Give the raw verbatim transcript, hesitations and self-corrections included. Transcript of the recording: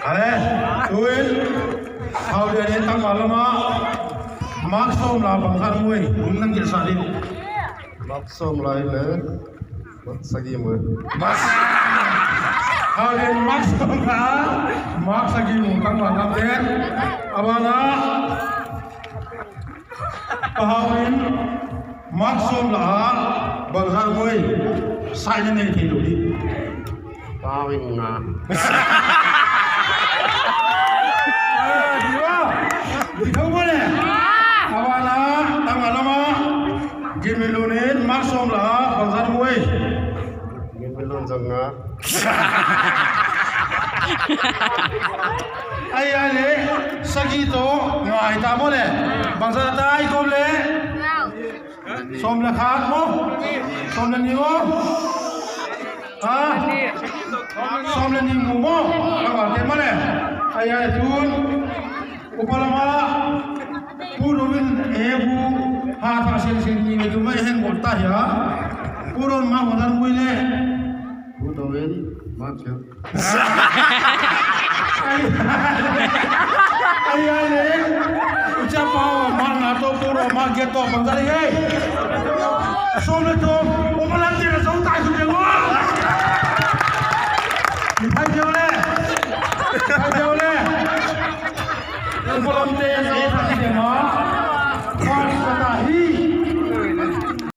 Ale, tuin Hau Lian in tangval lamah mark sawm la bangzah mu ei, nang gelhsa dih. Mark sawm la hi le mark sagih mu ei. Hau Lian mark sawm la mark sagih mu, tangval lam ten. A banah Pa Hau in mark sawm la ah bangzah mu ei, sai na nei thei lo dih. Pa Hau in nga. Ah, di ba? Di tho ba le? A banah tangval lamah Gin Min Lun in mark sawm la ah bangzah mu ei. Gin Min Lun zong nga. Ai, ai le, sagih tawh nga hi ta maw le. Bangzah ta i kawm le. Sawm le khat maw? Sawm le nih maw? Ha? Sawm le nih mu maw? Ka ngah te maw le. Ai, ai, tun. Upa lamah Pu Do Win e bu ha tha siang siang ni le tu mai hen bol ta hia. Pu Do Win ma ho dan bui le. Pu Do Win ma cheu. Ai, ai le. Ucha pa ma na to Pu Do Win ma ge to bang ta le. Sawm le to. Upa lam te na sawm tai su te wa.